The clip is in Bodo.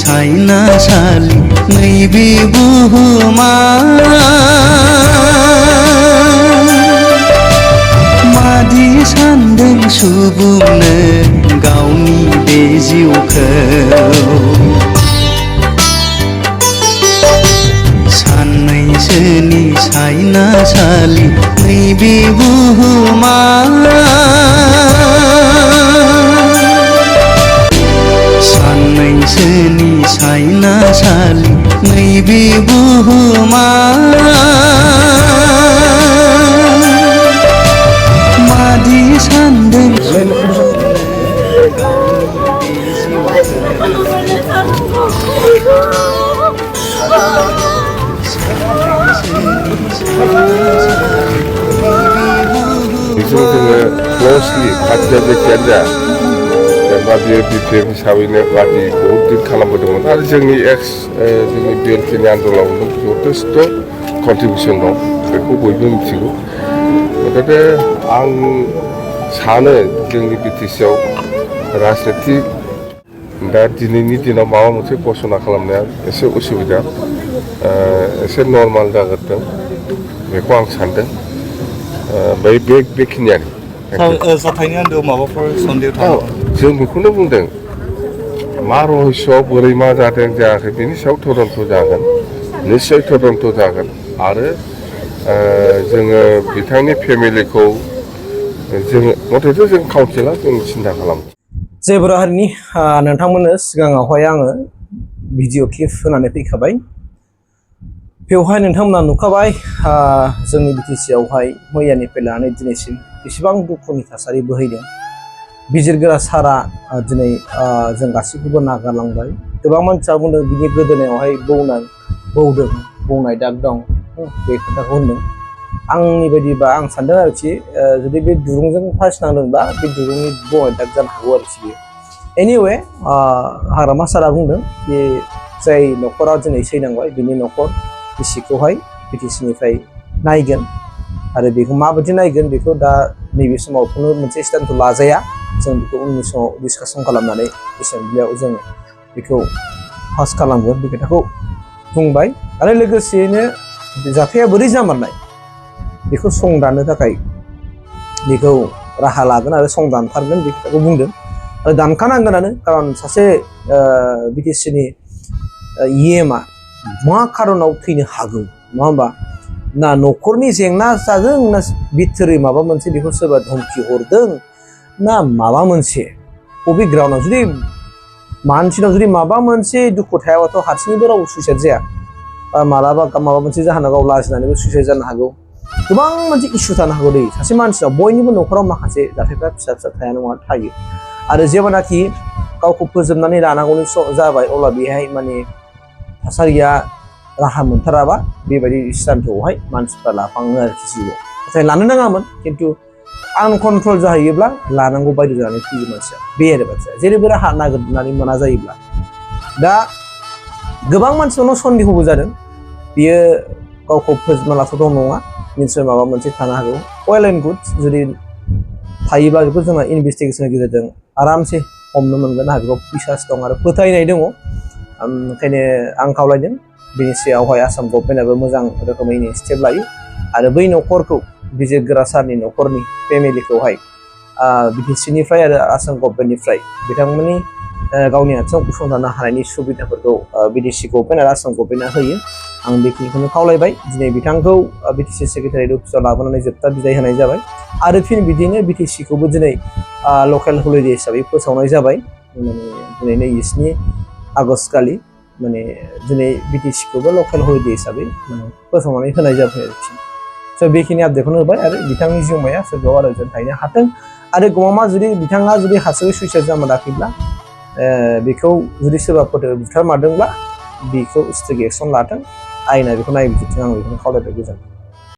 साइनासालि नैबे बुहुमा मादि सान्दों सुबुंनो गावनि बे जिउखौ साननैसोनि साइनासालि नैबे बुहुमा साननैसोनि साइनासालि नैबे बुहुमा मादि सान्दों जोङो क्ल'सलि खाथियाव जायखियानो जेनेबा बियो बिपिएफ हिसाबैनो पार्टि बहुद दिन खालामबोदोंमोन आरो जोंनि बिएलपिनि आन्दोलनाव जथेस्थ' कन्ट्रिबिउसन दं बेखौ बयबो मिथिगौ गथिखे आं सानो जोंनि बिटिसिआव राजनितिक दा दिनैनि दिनाव माबा मोनसे घोषणा खालामनाया एसे उसुबिदा एसे नर्माल जागोरदों बेखौ आं सानदों बेखिनियानो जाथायनि आन्दोआव माबाफोर सन्देह दं जों बेखौनो बुंदों मा रहस्यआव बोरै मा जादों जायाखै बेनि सायाव तदन्त जागोन निश्चय तदन्त जागोन आरो जोङो बिथांनि फेमिलिखौ जोङो मथेथ' जों काउन्सिला जों सिन्था खालामो जय बर' हारिनि नोंथांमोननो सिगाङावहाय आङो भिडिअ क्लिप होनानै फैखाबाय बेवहाय नोंथांमोना नुखाबाय जोंनि बिटिसिआवहाय मैयानिफ्राय लानानै दिनैसिम बेसेबां दुखुनि थासारि बोहैदों बिजिर गोरा सारा दिनै जों गासैखौबो नागारलांबाय गोबां मानसिया बुंदों बिनि गोदोनायावहाय बौनाय दाग दं बे खोथाखौ होनदों आंनि बायदिबा आं सानदों आरोखि जुदि बे दुरुंजों फार्स्ट नांदोंबा बे दुरुंनि बौनाय दाग जानो हागौ आरोखि बेयो एनिवे हाग्रामा सारा बुंदों बे जाय न'खरा दिनै सैनांबाय बिनि न'खर बिसिखौहाय बिटिसिनिफ्राय नायगोन आरो बेखौ माबायदि नायगोन बेखौ दा नैबे समाव खुनु मोनसे स्टेन्डखौ लाजाया जों बेखौ उननि समाव डिसकासन खालामनानै एसेमब्लियाव जों बेखौ पास खालामगोन बे खोथाखौ बुंबाय आरो लोगोसेयैनो जाथाया बोरै जामारनाय बेखौ संदाननो थाखाय बेखौ राहा लागोन आरो संदानथारगोन बे खोथाखौ बुंदों आरो दानखानांगोनानो खारन सासे बिटिसिनि इएमआ मा खारनाव थैनो हागौ नङा होमबा ना न'खरनि जेंना जादों ना बिथोरै माबा मोनसे बेखौ सोरबा धमकी हरदों ना माबा मोनसे बबे ग्राउन्डआव जुदि मानसिनाव जुदि माबा मोनसे दुखु थायाबाथ' हारसिङैबो रावबो सुइसाइड जाया मालाबा माबा मोनसे जाहोनाव गाव लाजिनानैबो सुइसाइड जानो हागौ गोबां मोनसे इसु थानो हागौ दै सासे मानसिनाव बयनिबो न'खराव माखासे जाथायफ्रा फिसा फिसा थाया नङा थायो आरो जेब्लानाखि गावखौ फोजोबनानै लानांगौनि जाबाय अब्ला बेहाय माने थासारिया राहा मोनथाराबा बेबायदि सिद्धान्तआवहाय मानसिफ्रा लाफाङो आरोखि जिउआव नाथाय लानो नाङामोन खिन्थु आनकन्ट्रल जाहैयोब्ला लानांगौ बायदि जानानै फैयो मानसिया बे आरो बाथ्राया जेरैबो राहा नागिरनानै मोना जायोब्ला दा गोबां मानसिनाव सन्देहबो जादों बियो गावखौ फोजोबना लाथावथाव नङा निसय माबा मोनसे थानो हागौ वेल एन्ड गुड जुदि थायोब्ला बेखौ जोंहा इनभेस्टिगेसननि गेजेरजों आरामसे हमनो मोनगोन आरो बेयाव बिसास दं आरो फोथायनाय दङ ओंखायनो आं खावलायदों बेनि सायावहाय आसाम गभर्नमेन्टआबो मोजां रोखोमै स्टेप लायो आरो बै न'खरखौ बिजिर गोरा सारनि न'खरनि फेमिलिखौहाय बिटिसिनिफ्राय आरो आसाम गभर्नमेन्टनिफ्राय बिथांमोननि गावनि आथिङाव गसंथानो हानायनि सुबिदाफोरखौ बिटिसि गभर्नमेन्ट आरो आसाम गभर्नमेन्टआ होयो आं बेखिनिखौनो खावलायबाय दिनै बिथांखौ बिटिसि सेक्रेटारियेट अफिसाव लाबोनानै जोबथा बिदाय होनाय जाबाय आरो फिन बिदिनो बिटिसिखौबो दिनै लकेल हलिडे हिसाबै फोसावनाय जाबाय दिनै 29 आगस्ट खालि माने दिनै बिटिसिखौबो लकेल हलिडे हिसाबै फोसावनानै होनाय जाबाय आरोखि स' बेखिनि आपडेटखौनो होबाय आरो बिथांनि जिउमाया सोरगोआव आरो जों थाहैनो हाथों आरो गमामा जुदि बिथाङा जुदि हारसिङै सुइसाइड जामाराखैब्ला बेखौ जुदि सोरबाफोर बुथारमारदोंब्ला बेखौ स्ट्रिक्ट एक्सन लाथों आयेना बेखौ नायबिजिरथों आं बेखौनो खावलायबाय गोजोन्थों।